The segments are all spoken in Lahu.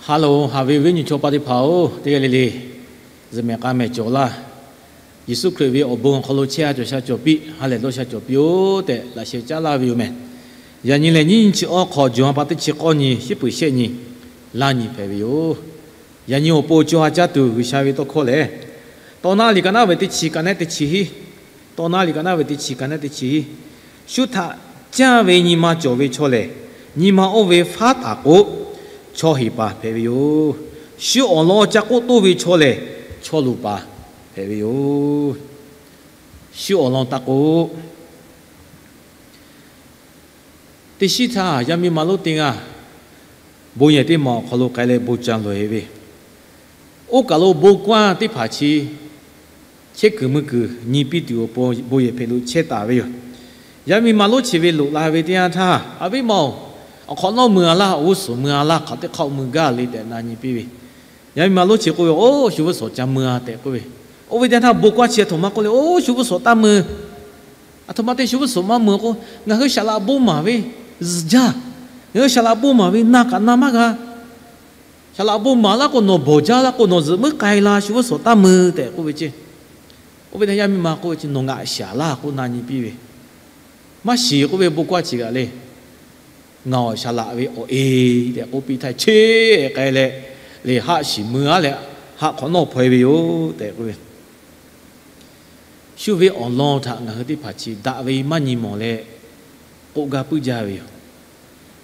Ha loˬ, haꞈ ve awˬ viˉ awˬ nyi chaw pa teˇ hpaˍ-oˬ, teˇ g'aˇ le le zuhꞈ mehˍ k'a mehˍ cawˬ laˇ. Yeˍsuˆ Hkriꞈ ve awˬ bon awˬ hk'aw lo chehˇ a cawˬ sha cawˬ piˇ, ha lehˬ dawˇ sha cawˬ piˇ-oˬ tehꞈ laꞈ sheh caˉ laˇ ve yoˬ mehˍ. Yaꞈ nyi lehˬ, nyiˇ nyi chi awˇ hk'aw, Jawˬ ha pa teˇ chi k'awˇ nyi, shiˉ peuˬ shehˆ nyi, laˇ nyi hpehꞈ ve yoˬ. Yaꞈ nyi awˬ pon co ha caˇ tuˬ G'uiˬsha ve tawˇ hkawˇ lehˬ, Tawˇ naˆ liꞈ ka naˆ ve teˇ chi ka nehˉ teˇ chi hiˉ, Tawˇ naˆ liꞈ ka naˆ ve teˇ chi ka nehˉ teˇ chi hiˉ, shu htaꞈ caˇ ve nyi ma cawˬ ve chaw lehˬ, nyi ma oˇ ve faˉ taˍ k'o, chaw heˍ paˍ hpehꞈ ve yoˬ. Shu awˬ lawn ca k'oˆ toˇ ve chaw lehˬ, chaw luˬ paˍ hpehꞈ ve yoˬ. Shu awˬ lawn taˇ k'oˆ, teˇ shiˉ htaˇ yaˇ miˇ ma lonˉ teˇ g'aˇ bon yehˬ teˇ maˬ awˬ hk'aw lo k'ai leh bon ca loꞈ-e ve, oˇ kaˬ lo bon kaˇ teˇ hpaˍ chi chehˇ kuiˬ mui kuiˬ nyi piˇ tuˬ awˬ pon bon yehˬ hpeꞈ lo chehˇ taˍ ve yoˬ. Yaˇ miˇ ma lonˉ chi ve loꞈ la ve teˇ yanˇ htaˇ, A viˉ ma-oˬ, awˬ hk'awꞈ nawˉ mui a laˇ, awˬ g'uˇ suhˍ mui a laˇ, hk'aˬ teˇ hk'aˆ mui gaˇ le tehꞈ na nyi piˇ ve. Yaˇ miˇ ma lonˉ chi k'oˆ ve, Oˇ, shu g'uˇ suhˍ ca mui-a tehꞈ k'oˆ ve. Oˇ ve teˇ yanˇ htaˇ bon kaˇ chi a htoꞈ ma k'oˆ le, Oˇ, shu g'uˇ suhˍ taˇ mui. A htoꞈ ma te shu g'uˇ suhˍ maˇ mui k'o, ngaˬ hui shaˍ laꞈ bon maˍ ve zuhˬ jaˇ. Ngaˬ hui shaˍ laꞈ bon maˍ ve na kaꞈ na maˇ g'a. Shaˍ laꞈ bon maˍ laˇ k'o, nawˬ bawˬ jaˇ laˇ k'o, nawˬ zuhꞈ muiˉ k'ai la, shu g'uˇ suhˍ taˇ mui tehꞈ k'oˆ ve ceˇ. Oˇ ve teˇ yanˇ miˇ ma k'oˆ ve ceˇ, Nawˬ ngaˬ shaˍ laˇ k'oˆ na nyi piˇ ve. Maˇ shiˍ k'oˆ ve bon kaˇ chi g'aꞈ le. Ngaˬ awˬ shaˍ laꞈ ve awˬ e tehꞈ k'oˆ piˇ htaˇ, cheˇ k'ai leh, le haˆ shiˍ mui-a leh, haˆ hk'awꞈ nawˉ hpaw-e ve yoˬ tehꞈ k'oˆ ve. Shu ve awˬ lawn htaꞈ ngaˬ hui teˇ hpaˍ chi daꞈ ve maˇ nyi mawˬ leh k'oˆ gaˇ puiˉ jaˇ ve yoˬ.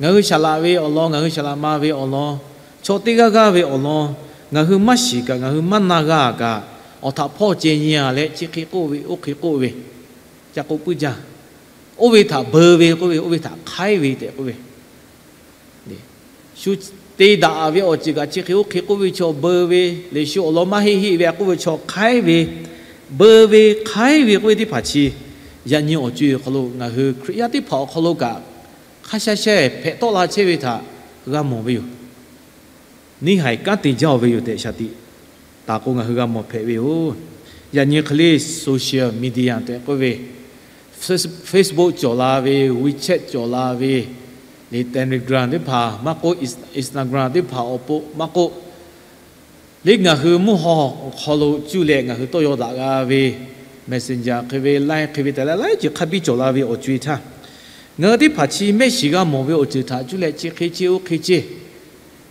Ngaˬ hui shaˍ laꞈ ve awˬ lawn, ngaˬ hui shaˍ laꞈ ma ve awˬ lawn, chaw teˇ g'aˇ g'aˇ ve awˬ lawn, ngaˬ hui maˇ shiˍ kaꞈ, ngaˬ hui maˇ na g'a kaꞈ, awˬ htaꞈ hpawˇ ceh nyi-a leh chi hk'e k'oˆ ve, oˇ hk'e k'oˆ ve, ca k'oˆ puiˉ jaˇ. Oˇ ve htaꞈ beu ve k'oˆ ve, oˇ ve htaꞈ hk'aiˉ ve tehꞈ k'oˆ ve. Shu te daꞈ ve awˬ ceuˬ kaꞈ chi hk'e oˇ hk'e k'oˆ ve chaw beu ve, leh shu awˬ lawn maˇ heˆ heˆ ve a k'oˆ ve chaw hk'aiˉ ve, beu ve hk'aiˉ ve k'oˆ ve teˇ hpaˍ chi, yaꞈ nyi awˬ co-e awˬ hk'aw lo ngaˬ hui Hkriꞈ yaˇ teˇ hpaˍ awˬ hk'aw lo kaꞈ hk'a sha sheh hpehꞈ tawˆ la chehˇ ve htaꞈ g'a mawˬ ve yoˬ. Neˇ haiˬ kanˉ te jaˇ-oˬ ve yoˬ tehꞈ shaˍ tiꞈ taˍ k'o, ngaˬ hui g'a mawˬ hpehꞈ ve yoˬ. Yaꞈ nyi hk'e le social media tehꞈ k'oˆ ve, Facebook cawˬ la ve, WeChat cawˬ la ve, le Telegram teˇ hpaˍ maˇ k'oˆ, Instagram teˇ hpaˍ awˬ pon maˇ k'oˆ, le ngaˬ hui mvuhˇ haw awˬ hk'aw lo cuˇ leh ngaˬ hui tawˇ yaw daꞈ g'a ve, Messenger hk'e ve, Line hk'e ve tehꞈ laiˉ laiˉ ceuˬ hk'a biˇ cawˬ la ve awˬ co-e htaˇ, ngaˬ hui teˇ hpaˍ chi mehˆ shiˍ g'a mawˬ ve awˬ ceuˬ htaꞈ cuˇ leh chi hk'e ceˇ oˇ hk'e ceˇ,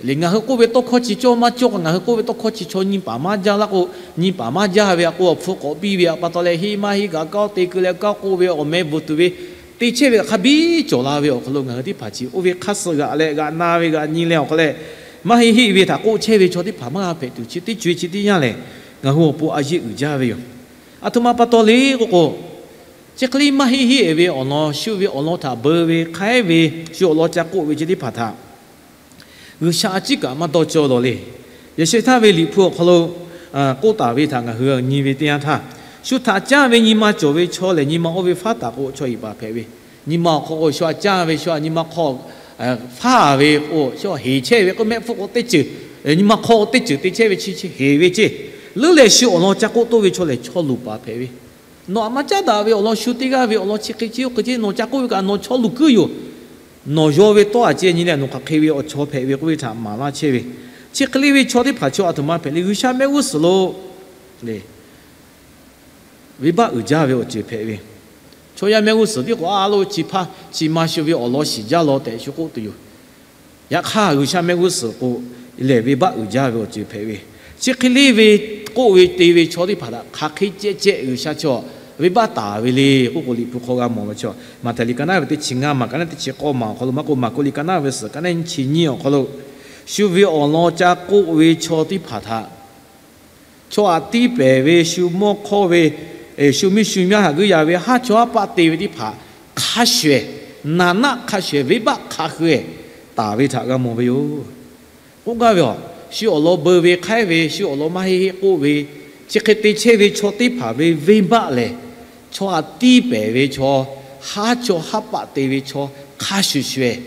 le ngaˬ hui k'oˆ ve tawˇ hkawˇ chi cawˇ maˇ cawˇ kaꞈ, ngaˬ hui k'oˆ ve tawˇ hkawˇ chi chaw nyi paˍ maˇ jaˇ laˇ k'o, nyi paˍ maˇ jaˇ ve a k'o, awˬ hpfuhˇ k'awꞈ piˇ ve a pa taw leh, heˆ maˇ heˆ kaꞈ kanˉ te keu leh kanˉ k'oˆ ve awˬ meh bvuhꞈ tuˬ ve, te chehˇ ve hk'a biˇ cawˬ la ve awˬ hk'aw lo ngaˬ hui teˇ hpaˍ chi oˇ ve hk'aˇ suh g'aꞈ leh g'aꞈ na ve g'aꞈ nyi leh awˬ hk'aw leh, maˇ heˆ heˆ ve htaꞈ k'oˆ chehˇ ve chaw teˇ hpaˍ maˇ g'a hpehꞈ tuˬ chi teˇ co-e chi teˇ yanˇ lehˬ, ngaˬ hui awˬ pon a yeˇ uiˍ jaˇ ve yoˬ. A htoꞈ ma pa taw le k'oˆ k'o, chi hk'e le maˇ heˆ heˆ ve awˬ lawn, shu ve awˬ lawn htaꞈ beu ve hk'aiˉ ve, shu awˬ lawn ca k'oˆ ve chi teˇ hpaˍ htaꞈ G'uiˬsha a ciˉ kaꞈ maˇ dawˇ cawˇ lawˬ le. Yaꞈ sheh htaˇ ve Liꞈ hpu awˬ hk'aw lo k'oˆ taˍ ve htaꞈ ngaˬ hui nyi ve teˇ yanˇ htaˇ, shu htaꞈ caˇ ve nyi ma cawˬ ve chaw lehˬ, nyi ma oˇ ve faˉ taˍ k'o, chaw heˍ paˍ hpehꞈ ve. Nyi ma awˬ hk'aw k'o, shu htaꞈ caˇ ve, shu htaꞈ nyi ma hk'aw faˉ ve k'o, shu heˍ chehˇ ve k'o, mehˆ hpfuhˆ k'o teˇ ceuˬ, nyi ma hk'aw k'o teˇ ceuˬ te chehˇ ve chi heˍ ve ceˇ. Leuˉ leh shu awˬ lawn ca k'oˆ toˇ ve chaw lehˬ, chaw luˬ paˍ hpehꞈ ve. Nawˬ aꞈ maˇ caˉ daꞈ ve awˬ lawn, shu teˇ g'aˇ ve awˬ lawn chi hk'e ceˇ oˇ hk'e ceˇ nawˬ ca k'oˆ ve kaꞈ nawˬ chaw luˬ kuiˉ yoˬ. Nawˬ yaw ve tawˇ aꞈ ceh nyi leh nawˬ hk'aˬ hk'e ve awˬ chaw hpehꞈ ve k'oˆ ve htaꞈ maˍ laˇ chehˇ ve. Chi hk'e le ve chaw teˇ hpaˍ chaw a htoꞈ ma hpehꞈ le, G'uiˬsha mehˆ g'uˇ suhˍ lo le venˇbaˆ uiˍ jaˇ ve awˬ ceuˬ hpehꞈ ve. Chaw yaˇ mehˆ g'uˇ suhˍ tiˉ k'o, a lo chi hpaˇ chi ma shu ve awˬ lawn shiˍ jaˇ law tehꞈ shu k'oˆ tuˬ yoˬ. Yaꞈ hk'aˇ, G'uiˬsha mehˆ g'uˇ suhˍ k'o, lehˬ venˇbaˆ uiˍ jaˇ ve awˬ ceuˬ hpehꞈ ve. Chi hk'e le ve k'oˆ ve te ve chaw teˇ hpaˍ htaꞈ hk'aˬ hk'e ceh ceh G'uiˬsha chaw venˇbaˆ taˍ ve le k'oˆ k'o, Liꞈ hpu hk'aw g'a mawˬ ve chaw, Maꞈhtehˍ liꞈ ka naˆ ve teˇ chi ngaˇ maˬ, ka naˆ teˇ chi k'awˇ maˬ awˬ hk'aw lo, maˇ k'oˆ, Maˍkuˆ liꞈ ka naˆ ve suhˍ ka naˆ nyiˇ chi nyiˇ awˬ hk'aw lo, shu ve awˬ lawn ca k'oˆ ve chaw teˇ hpaˍ htaꞈ chaw aꞈ tiˇ pehˍ ve, shu mawˇ hk'awˇ ve, shu miˇ shu myaˇ htaꞈ guiˇ yaꞈ ve, haˉ chawˇ haˉ paˆ te ve teˇ hpaˍ hk'a shuˍ ehˍ, naˍ naˆ hk'a shuˍ ehˍ, venˇbaˆ hk'a hui ehˍ taˍ ve htaꞈ g'a mawˬ ve yoˬ. K'oˆ gaˇ ve a, shu awˬ lawn beu ve hk'aiˉ ve, shu awˬ lawn maˇ heˆ heˆ k'oˆ ve, chi hk'e te chehˇ ve chaw teˇ hpaˍ ve venˇbaˆ lehˬ, chaw aꞈ tiˇ pehˍ ve chaw, haˉ chawˇ haˉ paˆ te ve chaw hk'a shuˍ shuˍ ehˍ,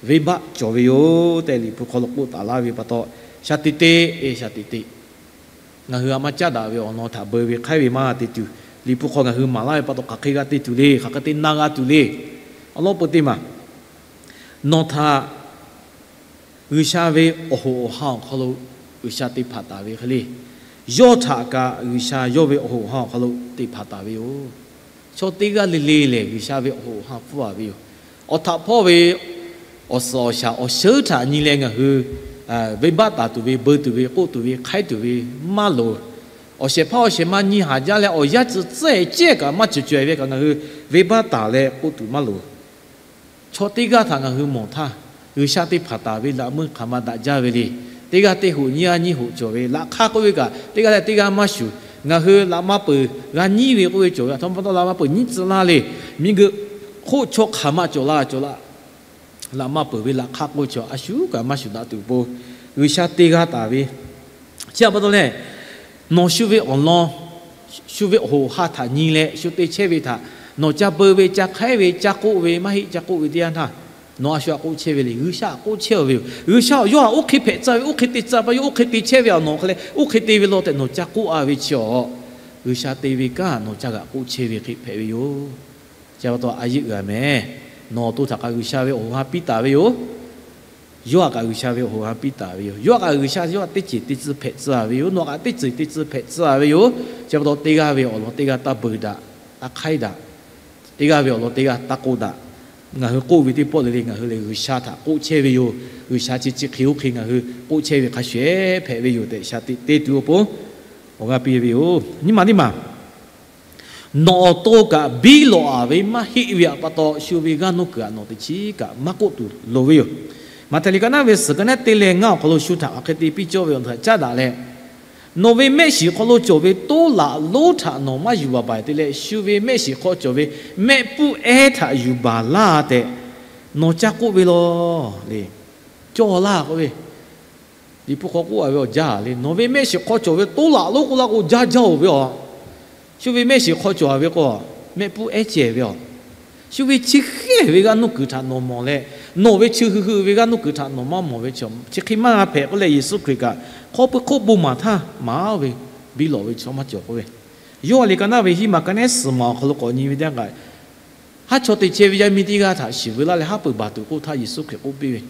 venˇbaˆ cawˬ ve yoˬ tehꞈ Liꞈ hpu hk'aw lo k'oˆ taˍ laˇ ve pa taw, shaˍ teꞈ teꞈ, e shaˍ teꞈ teꞈ. Ngaˬ hui a maˇ caˉ daꞈ ve awˬ lawn htaꞈ beu ve hk'aiˉ ve maˇ te tuˬ, Liꞈ hpu hk'aw ngaˬ hui maˍ laˇ ve pa taw hk'aˬ hk'e g'a te tuˬ le, hk'aˬ hk'e te na g'a tuˬ le. Awˬ lawn peu teˇ maˬ, nawˬ htaꞈ G'uiˬsha ve awˬ hoꞈ awˬ ha awˬ hk'aw lo G'uiˬsha te hpanˍ taˍ ve hk'e le, yawˇ htaꞈ kaꞈ G'uiˬsha yawˇ ve awˬ hoꞈ awˬ ha awˬ hk'aw lo te hpanˍ taˍ ve yoˬ. Chaw teˇ g'aˇ le le lehˬ, G'uiˬsha ve awˬ hoꞈ awˬ ha pfuhˇ a ve yoˬ. Awˬ htaꞈ hpawˇ ve awˬ suhˍ awˬ shaˍ awˬ sheuˉ htaꞈ nyi leh ngaˬ hui venˇbaˆ taˍ tuˬ ve, beu tuˬ ve, k'oˆ tuˬ ve, hk'aiˉ tuˬ ve maˇ loˍ. Awˬ shehˍ hpaˇ awˬ shehˍ ma nyi haˍ jaˇ leh awˬ yanˇ tcuh tcuhˉ-e cehˇ kaꞈ maˇ ceuˬ caweh ve kaꞈ ngaˬ hui venˇbaˆ taˍ leh k'oˆ tuˬ maˇ loˍ. Chaw teˇ g'aˇ htaꞈ ngaˬ hui mawˬ htaˇ, G'uiˬsha te hpanˍ taˍ ve laꞈ meuˇ hk'aˬ ma daꞈ jaˇ ve le. Teˇ g'aˇ teˇ hoꞈ nyiˇ g'aˇ nyiˇ hoꞈ cawˬ ve, laꞈ hk'aˇ k'oˆ ve kaꞈ teˇ g'aˇ leh teˇ g'aˇ maˇ shuˍ. Ngaˬ hui laꞈ ma peuˬ g'a nyiˇ ve k'oˆ ve cawˬ ve, a htoꞈ ma pa taw laꞈ ma peuˬ nyiˇ tcuh laˇ le. Miˬguiˬ hk'oˆ chaw hk'aˬ ma cawˬ la cawˬ la, laꞈ ma peuˬ ve laꞈ hk'aˇ k'oˆ ve chaw a shu kaꞈ maˇ shuˍ daꞈ tuˬ po, G'uiˬsha te g'a taˍ ve. Chi a pa taw leh, nawˬ shu ve awˬ lawn, shu ve awˬ hoꞈ ha htaꞈ nyi leh shu te chehˇ ve htaꞈ nawˬ ca beu ve, ca hk'aiˉ ve, ca k'oˆ ve, maˇ heˆ ca k'oˆ ve teˇ yanˇ htaˇ, nawˬ a shu htaꞈ k'oˆ chehˇ ve le. G'uiˬsha htaꞈ k'oˆ chehˇ a ve yoˬ. G'uiˬsha yawˇ htaꞈ oˇ hk'e hpehꞈ tcuh ve, oˇ hk'e te tcuh pa yawˇ oˇ hk'e te chehˇ ve awˬ nawˬ hk'e leh oˇ hk'e te ve law tehꞈ nawˬ ca k'oˆ a ve chi awˬ, G'uiˬsha te ve kanˉ nawˬ ca g'aꞈ k'oˆ chehˇ ve hk'e hpehꞈ ve yoˬ. Chi pa taw a yeˆ g'a mehˍ. Nawˬ awˬ to htaꞈ kaꞈ G'uiˬsha ve awˬ hoꞈ ha piˇ taˍ ve yoˬ. Yawˇ htaꞈ kaꞈ G'uiˬsha ve awˬ hoꞈ ha piˇ taˍ ve yoˬ. Yawˇ htaꞈ kaꞈ G'uiˬsha yawˇ htaꞈ teˇ ceuˬ teˇ tcuh hpehꞈ tcuh a ve yoˬ. Nawˬ kaꞈ teˇ ceuˬ teˇ tcuh hpehꞈ tcuh a ve yoˬ. Chi pa taw teˇ g'aˇ ve awˬ lawn teˇ g'aˇ taˇ beuˬ daꞈ, taˇ hk'aiˉ daꞈ. Teˇ g'aˇ ve awˬ lawn teˇ g'aˇ taˇ k'oˆ daꞈ. Ngaˬ hui k'oˆ ve teˇ pawˆ le le ngaˬ hui lehˬ G'uiˬsha htaꞈ k'oˆ chehˇ ve yoˬ. G'uiˬsha chi chi hk'e oˇ hk'e ngaˬ hui k'oˆ chehˇ ve hk'a shuˍ ehˉ hpehꞈ ve yoˬ tehꞈ shaˍ tiꞈ te tuˬ awˬ pon awˬ g'aˇ piˇ ve yoˬ. Nyiˇ maˬ teˇ maˬ, nawˬ awˬ to kaꞈ biˇ lawꞈ a ve maˇ heˆ ve pa taw, shu ve g'aˇ nuˇ kuiˬ htaꞈ nawˬ teꞈ chiˉ kaꞈ maˇ k'oˆ tuˬ loˍ ve yoˬ. Maꞈhtehˍ liꞈ ka naˉ ve suhˍ ka naˉ te leh ngaˇ awˬ hk'aw lo shu htaꞈ hk'aˬ hk'e te piˇ cawˇ ve awˬ htaꞈ caˉ daꞈ leh, nawˬ ve mehˆ shiˍ hk'aw lo cawˬ ve toˉ laꞈ lonˉ htaꞈ nawˬ maˇ yuˬ baˬ baˬ te leh, shu ve mehˆ shiˍ hk'aw cawˬ ve mehˆ puˉ ehˉ htaꞈ yuˬ baˬ laˇ tehꞈ nawˬ ca k'oˆ ve law le. Cawˇ laˇ k'oˆ ve, Liꞈ hpu hk'aw k'oˆ a ve awˬ jaˇ le, nawˬ ve mehˆ shiˍ hk'aw cawˬ ve toˉ laꞈ lonˉ k'oˆ laˇ k'o jaˇ jaˇ-oˬ ve a. Shu ve mehˆ shiˍ hk'aw cawˬ a ve k'o, mehˆ puˉ ehˉ ceh ve a. Shu ve chi hk'e ve g'aˇ nuˇ kuiˬ htaꞈ nawˬ mawˬ leh, nawˬ ve chi hui hui ve g'aˇ nuˇ kuiˬ htaꞈ nawˬ maˇ mawˬ ve chi, chi hk'e maˇ g'a hpehꞈ k'oˆ leh, Yeˍsuˆ Hkriꞈ kaꞈ hk'aw pui hk'oˆ bon maˍ htaˇ maˍ ve biˇ lawꞈ ve chaw maˇ cawˬ k'oˆ ve. Yoˇhanˬ liꞈ ka naˉ ve hiˉ maˬ ka naˉ suhˍ maˬ awˬ hk'aw lo k'awꞈ nyi ve teˇ yanˇ kaꞈ, haˉ chaw te chehˇ ve yaˇ miˇ teˇ g'aˇ htaꞈ shiˍ veu laˇ leh haˉ pui baˬ tuˬ k'oˆ htaˇ Yeˍsuˆ Hkriꞈ k'oˆ piˇ ve,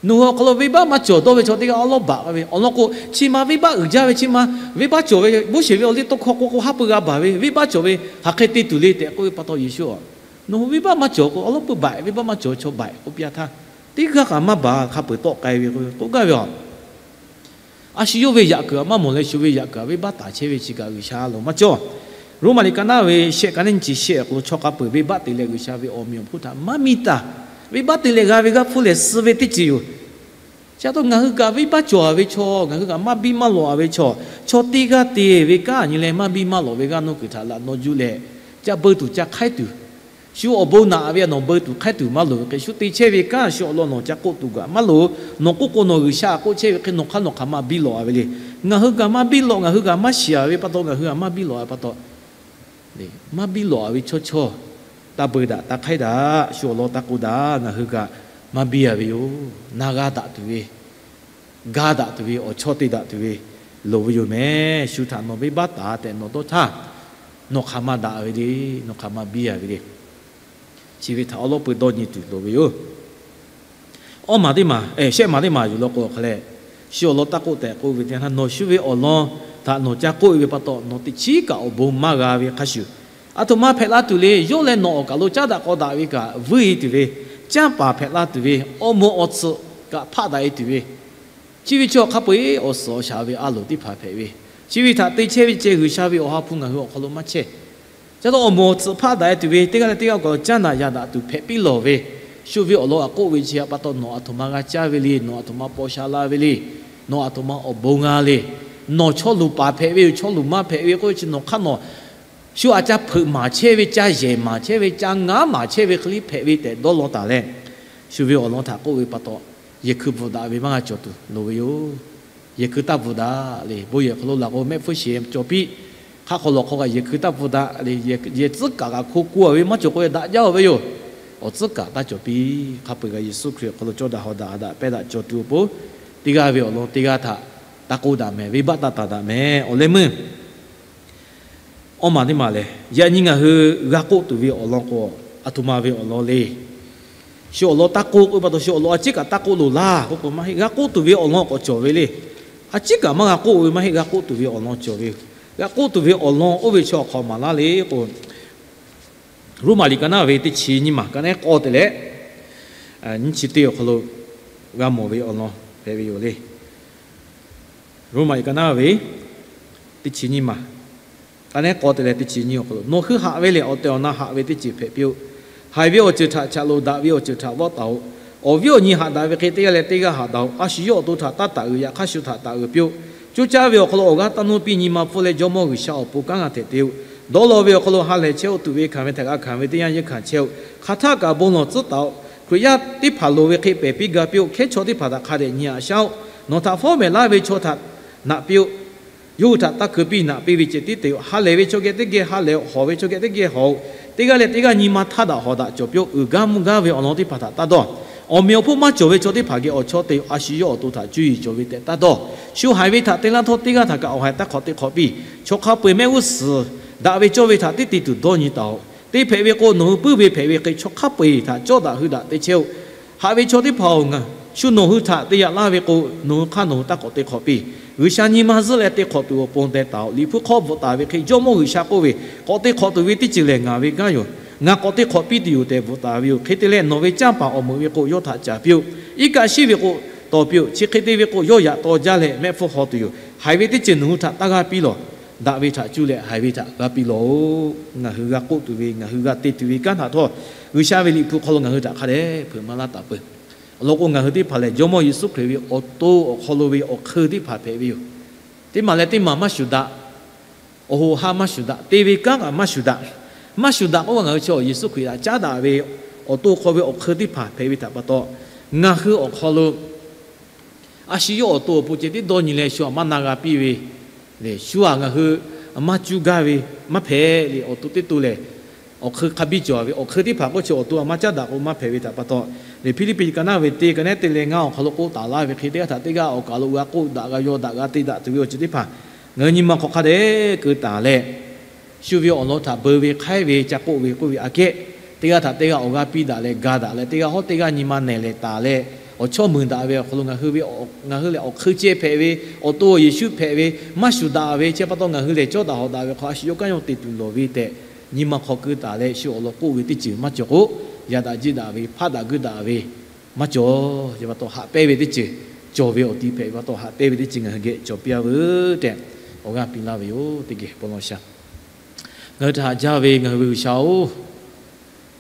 Nawˬ hui awˬ hk'aw lo venˇbaˆ maˇ cawˬ dawˇ ve chaw teˇ g'aˇ awˉ lawˉ baˬ k'ai ve awˬ lawn k'o, chi ma venˇbaˆ uiˍ jaˇ ve, chi ma venˇbaˆ cawˬ ve, Moˉseˍ ve awˬ liˇ tawˇ hkawˇ k'oˆ k'o haˉ pui g'a baˬ ve, venˇbaˆ cawˬ ve hk'aˬ hk'e te tuˬ le tehꞈ k'oˆ ve pa taw Yeˍsuˆ a, Nawˬ hui venˇbaˆ maˇ cawˬ k'o awˉ lawˉ pui baˬ, venˇbaˆ maˇ cawˬ ve chaw baˬ k'oˆ piˇ a htaˇ, teˇ g'aˇ kaꞈ maˇ baˬ hk'a peuˬ tawˆ k'ai ve k'oˆ gaˇ ve a. A shu yawˇ ve yaꞈ kuiˬ htaꞈ maˇ mawˬ leh shu ve yaꞈ kuiˬ htaꞈ venˇbaˆ taˍ chehˇ ve chi kaꞈ G'uiˬsha lo maˇ cawˇ. Roˉmaꞈ liꞈ ka naˉ ve shehˆ ka naˉ nyi chi shehˆ awˬ hk'aw lo chaw hk'a peuˬ venˇbaˆ te leh G'uiˬsha ve awˬ meꞈ awˬ hponˇ htaꞈ maˇ miˇ taˍ. Venˇbaˆ te leh g'a ve g'aˇ hpfuhˇ lehˬ suh ve teˇ ceuˬ yoˬ. Chi pa taw ngaˬ hui kaꞈ venˇbaˆ cawˬ a ve chaw, ngaˬ hui kaꞈ maˇ biˇ maˇ lawꞈ a ve chaw, chaw teˇ g'aˇ te ve kanˉ nyi leh maˇ biˇ maˇ lawꞈ ve g'aˇ nuˇ kuiˬ htaꞈ laꞈ naw juˇ leh, ca beu tuˬ ca hk'aiˉ tuˬ, shu awˬ bon naꞈ ve a nawˬ beu tuˬ hk'aiˉ tuˬ maˇ loˍ ve hk'e, shu te chehˇ ve kanˉ shu awˬ lawn nawˬ ca k'oˆ tuˬ gaˬ maˇ loˍ. Nawˬ k'oˆ k'o nawˬ G'uiˬsha k'oˆ chehˇ ve hk'e nawˬ hk'aˇ nawˬ hk'aˬ ma biˇ lawꞈ a ve le. Ngaˬ hui kaꞈ maˇ biˇ lawꞈ, ngaˬ hui kaꞈ maˇ shiˍ a ve pa taw ngaˬ hui kaꞈ maˇ biˇ lawꞈ a ve pa taw, maˇ biˇ lawꞈ a ve chaw chaw, taˇ beu daꞈ, taˇ hk'aiˉ daꞈ, shu awˬ lawn taˇ k'oˆ daꞈ, ngaˬ hui kaꞈ maˇ biˇ a ve yoˬ. Na g'a daꞈ tuˬ ve, ga daꞈ tuˬ ve, awˬ chawˇ te daꞈ tuˬ ve loˍ ve yoˬ mehˍ. Shu htaꞈ nawˬ venˇbaˆ taˍ tehꞈ nawˬ dawˇ htaˇ, nawˬ hk'aˬ ma daꞈ ve le, nawˬ hk'aˬ ma biˇ a ve le. Chi ve htaꞈ awˉ lawˉ pui dawˇ nyi tuˬ loˍ ve yoˬ. Awˇ maˬ teˇ maˬ, shehˆ maˬ teˇ maˬ yuˬ law k'o hk'a leh, shu awˬ lawn taˇ k'oˆ tehꞈ k'oˆ ve teˇ yanˇ htaˇ, nawˬ shu ve awˬ lawn htaꞈ nawˬ ca k'oˆ ve pa taw nawˬ teꞈ chiˉ kaꞈ awˬ bon maˇ g'a ve hk'a shuˍ, a htoꞈ ma hpehꞈ la tuˬ le. Yawˇ leh nawˬ awˬ kaˬ lo caˉ daꞈ k'aw daꞈ ve kaꞈ vuiˇ e tuˬ ve, canˇ paˍ hpehꞈ la tuˬ ve, awˬ moˍ awˬ tsuhꞈ kaꞈ hpaˆ daꞈ e tuˬ ve, chi ve chi awˬ hk'a peu-eˬ awˬ suhˍ awˬ shaˍ ve a loˍ teˇ hpaˍ hpehꞈ ve, chi ve htaꞈ te chehˇ ve ceh G'uiˬsha ve awˬ ha hpu ngaˬ hui awˬ hk'aw lo maˇ chehˇ. Ca taw awˬ moˍ awˬ tsuhꞈ hpaˆ daꞈ e tuˬ ve, teˇ g'aˇ leh teˇ g'aˇ awˬ kaˬ lo caˉ naꞈ yaꞈ daꞈ tuˬ hpehꞈ piˇ lawˬ ve, shu ve awˬ lawn htaꞈ k'oˆ ve chi htaꞈ pa taw nawˬ a htoꞈ ma g'a caˇ ve le, nawˬ a htoꞈ ma paw sha la ve le, nawˬ a htoꞈ ma awˬ bon g'a le, nawˬ chaw luˬ paˍ hpehꞈ ve yoˬ, chaw luˬ maˇ hpehꞈ ve k'oˆ ve chi nawˬ hk'aˇ nawˬ shu aꞈ ca hpeuꞈ maˍ chehˇ ve, ca yehˬ maˍ chehˇ ve, ca ngaˉ maˍ chehˇ ve hk'e le hpehꞈ ve tehꞈ dawˇ law taˍ leh, shu ve awˬ lawn htaꞈ k'oˆ ve pa taw, yehˬ hkui bvuhꞈ daꞈ ve maˇ g'a cawˬ tuˬ loˍ ve yoˬ. Yehˬ hkui taˇ bvuhꞈ daꞈ le. Bon yehˬ hk'aw lo laˬ k'o mehˆ hpfuhˇ sheˍ cawˬ piˇ. Hk'aˆ hk'aw lawˬ hk'aw kaꞈ yehˬ hkui taˇ bvuhꞈ daꞈ le. Yehˬ tcuhˉ kaꞈ kaꞈ hko ku a ve maˇ cawˬ k'o daꞈ jaˇ oˬ ve yoˬ. Awˬ tcuhˉ kaꞈ taˇ cawˬ piˇ. Hk'a peu-eˬ kaꞈ Yeˍsuˆ Hkriꞈ awˬ hk'aw lo cawˇ daꞈ hawˍ daꞈ daꞈ pehˇ daꞈ cawˬ tuˬ awˬ pon, teˇ g'aˇ ve awˬ lawn teˇ g'aˇ htaꞈ taˇ k'oˆ daꞈ mehˍ, venˇbaˆ taˇ taˍ daꞈ mehˍ. Awˬ leh meuˇ awˇ maˬ teˇ maˬ lehˬ, yaꞈ nyi ngaˬ hui g'a k'oˆ tuˬ ve awˬ lawn k'o, a htoꞈ ma ve awˬ lawn le. Shu awˬ lawn taˇ k'oˆ k'oˆ ve pa taw, shu awˬ lawn a ciˉ kaꞈ taˇ k'oˆ loˬ laˇ k'oˆ k'o, maˇ heˆ. G'a k'oˆ tuˬ ve awˬ lawn k'awꞈ cawˬ ve le. A ciˉ kaꞈ maˇ g'a k'oˆ ve maˇ heˆ. G'a k'oˆ tuˬ ve awˬ lawn cawˬ ve yoˬ. G'a k'oˆ tuˬ ve awˬ lawn oˇ ve chaw hk'aw maˍ laˇ le k'o, Roˉmaꞈ liꞈ ka naˉ ve teˇ chi nyiˇ maˬ ka nehˉ k'awˇ te leh nyiˇ chi teˇ awˬ hk'aw lo g'a mawˬ ve awˬ lawn hpehꞈ ve yoˬ le. Roˉmaꞈ liꞈ ka naˉ ve teˇ chi nyiˇ maˬ ka nehˉ k'awˇ te leh teˇ chi nyiˇ awˬ hk'aw lo, Nawˬ hui haꞈ ve lehˬ, awˬ tehˬ awˬ na haꞈ ve teˇ ceuˬ hpehꞈ piˇ-oˆ. Haiˬ ve awˬ ceuˬ htaꞈ chaꞈ loˍ, daꞈ ve awˬ ceuˬ htaꞈ vawˆ taˍ-oꞈ. Awˬ viˉ awˬ nyi haꞈ daꞈ ve hk'e, teˇ g'aˇ leh teˇ g'aˇ haꞈ daꞈ-oꞈ. A shu yawˇ awˬ to htaꞈ taˇ taˍ uiˍ. Yaꞈ hk'aˇ, shu htaꞈ taˍ uiˍ piˇ-oˆ. Coˇ caˇ ve awˬ hk'aw lo awˬ g'aˇ taˇ nuˇ piˇ. Nyi ma hpfuhˇ leh Jawˇmawˇ G'uiˬsha awˬ pon kanˉ g'a htehꞈ te-oˆ. Dawˇ law ve awˬ hk'aw lo ha lehˬ chehˇ-oˆ. Tuꞈ ve hkanˍ ve htaꞈ g'a hkanˍ ve teˇ yanˇ yeunˇ hkanˍ chehˇ-oˆ. Hk'aˬ htaˆ kaꞈ bon lawˬ tcuhˉ taˍ-oꞈ. Hkriꞈ yaˇ teˇ hpaˍ loˍ ve hk'e pehˬ piˇ ga piˇ-oˆ. Hkehˉ chaw teˇ hpaˍ htaꞈ hk'a dehꞈ nyi aꞈ shaˉ-oˆ. Nawˬ htaꞈ fawˉ mehˍ laˇ ve chaw htaꞈ naꞈ piˇ-oˆ. Yawˇ hui htaꞈ taˇ keu piˇ. Naꞈ piˇ ve ceh tiˉ te-oꞈ. Ha lehˬ ve chaw geh teˇ geh ha lehˬ-oꞈ. Hawˬ ve chaw geh teˇ geh hawˬ-oꞈ. Teˇ g'aˇ leh teˇ g'aˇ nyi ma htaˇ daꞈ hawˍ daꞈ cawˬ piˇ-oˆ. Uiˍ gaˇ mvuhˇ gaˇ ve awˬ lawn teˇ hpaˍ htaꞈ taˇ dawˇ. Awˬ meꞈ awˬ hponˇ maˇ cawˬ ve chaw teˇ hpaˍ geh awˬ chawˇ te-oꞈ. A shu yawˇ awˬ to htaꞈ cuˇ yiˍ cawˬ ve tehꞈ taˇ dawˇ. Shu haiˬ ve htaꞈ te laˇ htawˇ, teˇ g'aˇ htaꞈ kaꞈ awˬ haiˬ taˇ hk'awꞈ te hk'awꞈ piˇ. Chaw hk'a peu-eˬ mehˆ g'uˇ suhˍ daꞈ ve cawˇ ve htaꞈ teˇ te tuˬ dawˇ nyi taˍ-oꞈ. Te hpehꞈ ve k'o, nawˬ hui puiˉ ve hpehꞈ ve hk'e chaw hk'a peu-eˬ htaꞈ cawˇ daꞈ hui daꞈ te chehˇ-oˆ. Haꞈ ve chaw teˇ hpaˍ-oˬ, ngaˬ shu nawˬ hui htaꞈ te yaꞈ laˇ ve k'o, nawˬ hui hk'aˇ nawˬ hui taˇ k'awꞈ te hk'awꞈ piˇ. G'uiˬsha nyi ma zuhˆ leh te hk'awꞈ tuˬ awˬ pon teh taˍ-oꞈ. Liꞈ hpu hk'aw bvuhꞈ taˍ ve hk'e, Jawˇmawˇ G'uiˬsha k'oˆ ve, K'awꞈ te hk'awꞈ tuˬ ve teˇ ceuˬ lehˬ ngaˬ ve kanˉ yoˬ. Ngaˬ k'awꞈ te hk'awꞈ piˇ tuˬ yoˬ tehꞈ bvuhꞈ taˍ ve yoˬ. Hk'e te leh, nawˬ ve canˇ paˍ awˬ meuꞈ ve k'o, yawˇ htaꞈ caˍ piˇ-oˆ. Iˉ kaˆ shiˉ ve k'o, taw piˇ-oˆ. Chi hk'e te ve k'o, yawˇ yaꞈ taw jaˇ leh mehˆ hpfuhˇ haw tuˬ yoˬ. Haiˬ ve teˇ ceuˬ nawˬ hui htaꞈ taˇ g'aˇ piˇ lawˬ. Daꞈ ve htaꞈ cuˇ leh haiˬ ve htaꞈ g'a piˇ lawˬ-oˆ. Ngaˬ hui g'a k'oˆ tuˬ ve, ngaˬ hui g'a te tuˬ ve kanˉ htaꞈ htawˇ, G'uiˬsha ve Liꞈ hpu hk'aw lo ngaˬ hui htaꞈ hk'a dehꞈ hpeuꞈ maˍ laˇ taˍ peuˬ. Awˬ lawn k'o, ngaˬ hui teˇ hpaˍ lehˬ, Jawˇmawˇ Yeˍsuˆ Hkriꞈ ve awˬ to awˬ hk'aw lo ve awˬ hk'eun teˇ hpaˍ hpehꞈ ve yoˬ. Teˇ maˬ leh teˇ maˬ maˇ shuˍ daꞈ. Awˬ hoꞈ ha maˇ shuˍ daꞈ. Te ve kanˉ kaꞈ maˇ shuˍ daꞈ. Maˇ shuˍ daꞈ k'oˆ ve, ngaˬ hui chi Yeˍsuˆ Hkriꞈ htaꞈ caˉ daꞈ ve awˬ to hk'aw ve awˬ hk'eun teˇ hpaˍ hpehꞈ ve htaꞈ pa taw, ngaˬ hui awˬ hk'aw lo a shu yawˇ awˬ to awˬ pon ceh tiˉ dawˇ nyi leh, shu htaꞈ maˇ na g'a piˇ ve le, shu htaꞈ ngaˬ hui maˇ cuˇ gaˇ ve maˇ hpehꞈ le. Awˬ to teˇ to lehˬ, awˬ hk'eun hk'a biˇ cawˬ ve, awˬ hk'eun teˇ hpaˍ k'oˆ chi awˬ to htaꞈ maˇ caˉ daꞈ k'o maˇ hpehꞈ ve htaꞈ pa taw, le, Hpiˇliˇpiˆ ka naˉ ve teˇ ka nehˉ te leh ngaˇ awˬ hk'aw lo k'oˆ taˍ laˇ ve hk'e, teˇ g'aˇ htaꞈ teˇ g'aˇ awˬ kaˬ lo g'a k'oˆ daꞈ, g'a yaw daꞈ, g'a te daꞈ tuˬ ve awˬ ceuˬ teˇ hpaˍ ngaˬ hui nyi ma hk'aw hk'a dehꞈ keu taˍ leh, shu ve awˬ lawn htaꞈ beu ve hk'aiˉ ve ca k'oˆ ve k'oˆ ve aꞈ kehˉ, teˇ g'aˇ htaꞈ teˇ g'aˇ awˬ g'aˇ piˇ daꞈ leh ga daꞈ leh, teˇ g'aˇ hawˉ teˇ g'aˇ nyi ma nehˬ lehˬ taˍ leh, awˬ chawˇ meunˍ daꞈ ve awˬ hk'aw lo ngaˬ hui ve, ngaˬ hui lehˬ awˬ hk'eun ceh hpehꞈ ve, awˬ to Yeˍsuˆ hpehꞈ ve, maˇ shuˍ daꞈ ve chi pa taw, ngaˬ hui lehˬ cawˇ daꞈ hawˍ daꞈ ve hk'aw a shu yawˇ kanˉ yawˇ te tuˬ lawˬ ve tehꞈ, nyi ma hk'aw keu taˍ leh shu awˬ lawn k'oˆ ve teˇ ceuˬ maˇ cawˬ k'o, yaꞈ daꞈ jiˇ daꞈ ve, hpaˆ daꞈ guiˇ daꞈ ve maˇ cawˬ. Chi pa taw haꞈ pehnˇ ve teˇ ceuˬ cawˬ ve awˬ ti hpehꞈ ve pa taw, haꞈ pehnˇ ve teˇ ceuˬ ngaˬ hui geh cawˬ piˇ-a veuˬ tehꞈ, awˬ g'aˇ piˇ laˇ ve yoˬ. Teˇ geh bon lawˬ shaˍ. Ngaˬ hui htaꞈ haꞈ jaˇ ve ngaˬ hui ve G'uiˬsha-oˬ,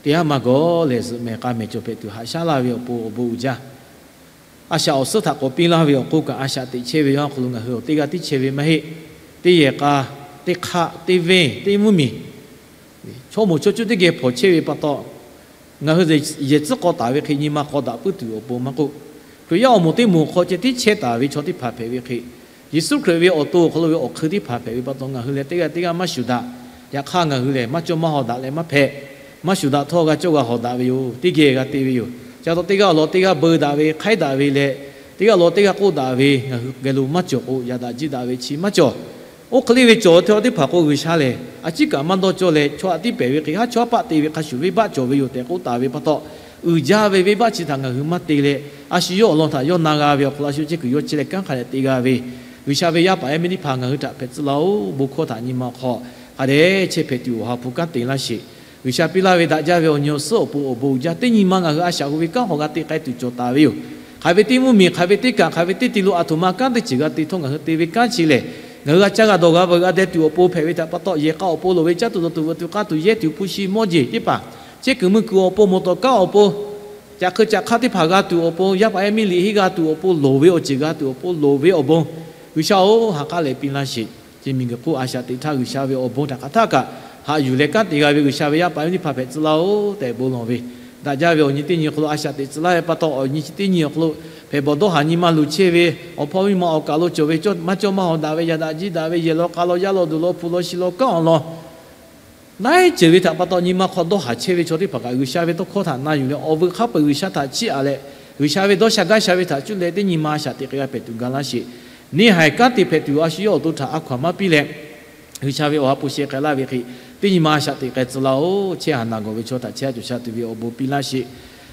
teˇ haˉ maˇ gawˬ lehˬ zuhꞈ mehˍ k'a mehˍ cawˬ hpehꞈ tuˬ haꞈ shaˉ laˇ ve awˬ pon awˬ bon uiˍ jaˇ. A shaꞈ awˬ suhˉ htaꞈ k'awꞈ piˇ laˇ ve awˬ hk'oˆ kaꞈ, a shaꞈ teꞈ chehˇ ve awˬ hk'aw lo ngaˬ hui awˬ teˇ g'aˇ tiˉ chehˇ ve maˇ heˆ. Teˇ yehˬ k'a, teˇ hk'aˆ, teˇ venˇ, teˇ mvuhˇmiˬ, chaw moˍ chaw cuˇ teˇ geh hpawnˬ chehˇ ve pa taw, ngaˬ hui yehˬ tcuhˉ k'aw taˍ ve hk'e nyi ma k'aw daꞈ puiˉ tuˬ awˬ pon maˇ k'oˆ, Hkriꞈ yaˇ awˬ moˍ teˇ moˍ hk'aw ceh tiˉ chehˇ taˍ ve chaw teˇ hpaˍ hpehꞈ ve hk'e, Yeˍsuˆ Hkriꞈ ve awˬ to awˬ hk'aw lo ve awˬ hk'eun teˇ hpaˍ hpehꞈ ve pa taw, ngaˬ hui lehˬ teˇ g'aˇ teˇ g'aˇ maˇ shuˍ daꞈ. Yaꞈ hk'aˇ, ngaˬ hui lehˬ maˇ cawˇ maˇ hawˍ daꞈ leh maˇ hpehꞈ. Maˇ shuˍ daꞈ htawˇ g'a cawˇ g'a hawˍ daꞈ ve yoˬ. Teˇ geh g'a te ve yoˬ. Chi pa taw teˇ g'aˇ awˬ lawn teˇ g'aˇ beu daꞈ ve, hk'aiˉ daꞈ ve leh, teˇ g'aˇ awˬ lawn teˇ g'aˇ k'oˆ daꞈ ve ngaˬ hui geh lo maˇ cawˬ k'o, yaꞈ daꞈ jiˇ daꞈ ve chi maˇ cawˬ. Oˇ hk'e le ve cawˬ hteˇ teˇ hpaˍ k'o, G'uiˬsha lehˬ a ciˉ kaꞈ maˇ dawˇ cawˇ leh, chaw htaꞈ tiˉ pehˍ ve hk'e haˉ chawˇ haˉ paˆ te ve hk'a shuˍ venˇbaˆ cawˬ ve yoˬ tehꞈ k'oˆ taˍ ve pa taw, uiˍ jaˇ ve venˇbaˆ chi htaꞈ ngaˬ hui maˇ te leh, a shu yawˇ awˬ lawn htaꞈ yawˇ na g'a ve awˬ hk'aw lo a shu chi kuiˬ yawˇ chehˇ leh kanˉ hk'a dehꞈ te g'a ve G'uiˬsha ve yaˇ paˍ yaˇ miˇ teˇ hpaˍ ngaˬ hui htaꞈ hpehꞈ tcuh laˇ-oˬ. Bon hkawˇ htaꞈ nyi ma hk'aw hk'a dehꞈ chehˇ hpehꞈ tuˬ awˬ ha hpu kanˉ te laˇ sheˍ. G'uiˬsha piˇ laˇ ve daꞈ jaˇ ve awˬ nyi awˬ suhˉ awˬ pon awˬ bon uiˍ jaˇ. Teˇ nyi ma ngaˬ hui a shaꞈ hu ve kanˉ hk'aw g'a te k'ai tuˬ cawˬ taˍ ve yoˬ. Hk'aˬ ve teˇ mvuhˇmiˬ, hk'aˬ ve teˇ kaꞈ, hk'aˬ ve teˇ te lo aˬ htoꞈ ma kanˉ teˇ ceuˬ g'a te htawˇ ngaˬ hui te ve kanˉ chi lehˬ, ngaˬ hui g'a caˇ g'a dawˬ g'a veuꞈ g'a deh tuˬ awˬ pon hpehꞈ ve htaꞈ pa taw, yehˬ k'a awˬ pon loˍ ve caˇ tuˬ dawˬ tuˬ veuꞈ tuˬ k'a tuˬ yehˇ tuˬ hpu shi mawˇ jeˬ teˇ hpaˍ, chehˇ kuiˬ meuˇ kuiˬ awˬ pon mawˬ tawˍ kanˉ awˬ pon, caꞈ hk'eu caꞈ hk'aˇ teˇ hpaˍ g'a tuˬ awˬ pon, yaˇ paˍ yaˇ miˇ liꞈ henˇ g'a tuˬ awˬ pon, loˍ ve awˬ ceuˬ g'a tuˬ awˬ pon, loˍ ve awˬ bon, G'uiˬsha-oˬ, ha k'aˉ leh piˇ laˇ sheˍ. Chi miˬguiˬ hk'oˆ a shaꞈ teꞈ htaˇ G'uiˬsha ve awˬ bon htaꞈ hk'aˬ htaˆ kaꞈ haꞈ yuˬ leh kanˉ te g'a ve G'uiˬsha ve yaˇ paˍ yaˇ miˇ teˇ hpaˍ hpehꞈ tcuh laˇ-oˬ tehꞈ bon lawˬ ve, daꞈ jaˇ ve awˬ nyi teˇ nyi awˬ hk'aw lo a shaꞈ teꞈ tcuh laˇ ve pa taw, awˬ nyi chi teˇ nyi awˬ hk'aw lo hpehꞈ bawˬ dawˇ haˍ nyi ma luˬ chehˇ ve awˬ hpawˇ miˇ ma awˬ kaˬ lo cawˬ ve maˇ cawˇ maˇ hawˍ daꞈ ve, yaꞈ daꞈ jiˇ daꞈ ve, yehˬ law k'a law yaˇ law duˬ law hpu law shi law kanˉ awˬ lawn laiˉ ceuˬ ve htaꞈ pa taw, nyi ma hk'aw dawˇ haˍ chehˇ ve chaw teˇ hpaˍ kaꞈ G'uiˬsha ve tawˇ hkawˇ htaꞈ na yuˬ leh, awˬ veuꞈ hk'a peu-eˬ G'uiˬsha htaꞈ chiˇ aꞈ leh, G'uiˬsha ve dawˇ sha gaˇ sha ve htaꞈ cuˇ leh teˇ nyi ma a shaꞈ teꞈ k'ai g'a hpehꞈ tuˬ ga laˇ sheˍ. Neˇ haiˬ kanˉ te hpehꞈ tuˬ a shu yawˇ awˬ to htaꞈ a hkaw aˬ maˇ piˇ leh, G'uiˬsha ve awˬ ha hpu sheh k'ai laˇ ve hk'e, teˇ nyi ma a shaꞈ teꞈ k'ai tcuh laˇ-oˬ. Chehˇ haˍ naˬ gawˬ ve chaw htaꞈ chehˇ a cawˬ sha tuˬ ve awˬ bon piˇ laˇ sheˍ.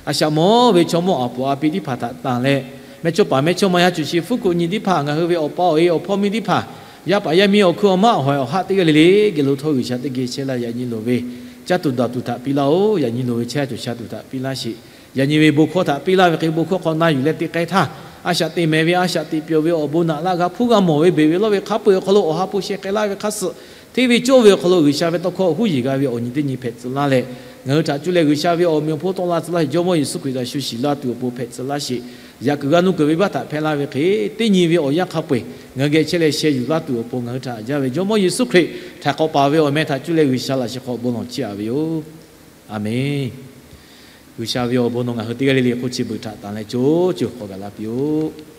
a shaꞈ mawˬ ve chaw mawˇ aˬ poˍ a pi teˇ hpaˍ htaꞈ tanˬ leh, mehˇchawˇpaˍ mehˇchawˇma yaˇ cuˬ shi fuˉ kuꞈ nyi teˇ hpaˍ, ngaˬ hui ve awˬ pa awˬ e awˬ hpawˇ miˇ teˇ hpaˍ, yaˇ paˍ yaˇ miˇ awˬ hkuiˉ awˬ maˇ awˬ hawehˍ awˬ haˆ teˇ g'aˇ le le geh lo htawˇ G'uiˬsha teˇ geh chehˇ laˇ. Yaꞈ nyi loˍ ve caˇ tuˬ daꞈ tuˬ htaꞈ piˇ laˇ-oˆ. Yaꞈ nyi loˍ ve chehˇ tuˬ sha tuˬ htaꞈ piˇ laˇ sheˍ. Yaꞈ nyi ve bon hkawˇ htaꞈ piˇ laˇ ve hk'e, bon hkawˇ hk'aw na yuˬ leh te k'ai htaˇ, a shaꞈ teꞈ mehˍ ve, a shaꞈ teꞈ pyawˬ ve awˬ bon naꞈ laˇ g'a hpuˇ g'a mawˬ ve beˬ ve lawˇ ve hk'a peu-eˬ awˬ hk'aw lo Awˬ ha hpu sheh k'ai laˇ ve hk'a suh, hteˇ ve cawˇ ve awˬ hk'aw lo G'uiˬsha ve tawˇ hkawˇ huˉ yeˬ g'a ve awˬ nyi teˇ nyi hpehꞈ tcuh laˇ leh, ngaˬ hui htaꞈ cuˇ leh G'uiˬsha ve awˬ meꞈ awˬ hponˇ tawˆ la tcuh laˇ sheˍ. Jawˇmawˇ Yeˍsuˆ Hkriꞈ htaꞈ shu shiˍ laˇ tuˬ awˬ pon hpehꞈ tcuh laˇ sheˍ. Yaꞈ kuiˬ g'a nuˇ kuiˬ ve baˆ htaꞈ hpehˇ laˇ ve hk'e, teˇ nyi ve awˬ yanˇ hk'a peu-eˬ ngaˬ hui geh chehˇ leh sheh yuˬ laˇ tuˬ awˬ pon ngaˬ hui htaꞈ jaˇ ve Jawˇmawˇ Yeˍsuˆ Hkriꞈ htaꞈ k'awꞈ paˍ ve awˬ meh htaꞈ cuˇ leh G'uiˬsha laꞈ sheh hk'aw bon lawˬ chiˇ aꞈ ve yoˬ. A menˬ. G'uiˬsha ve awˬ bon nawˬ ngaˬ hui teˇ g'aˇ le le hk'oˆ chi beuꞈ htaꞈ tanˬ leh co co hk'awꞈ gaˬ la piˇ-oˆ.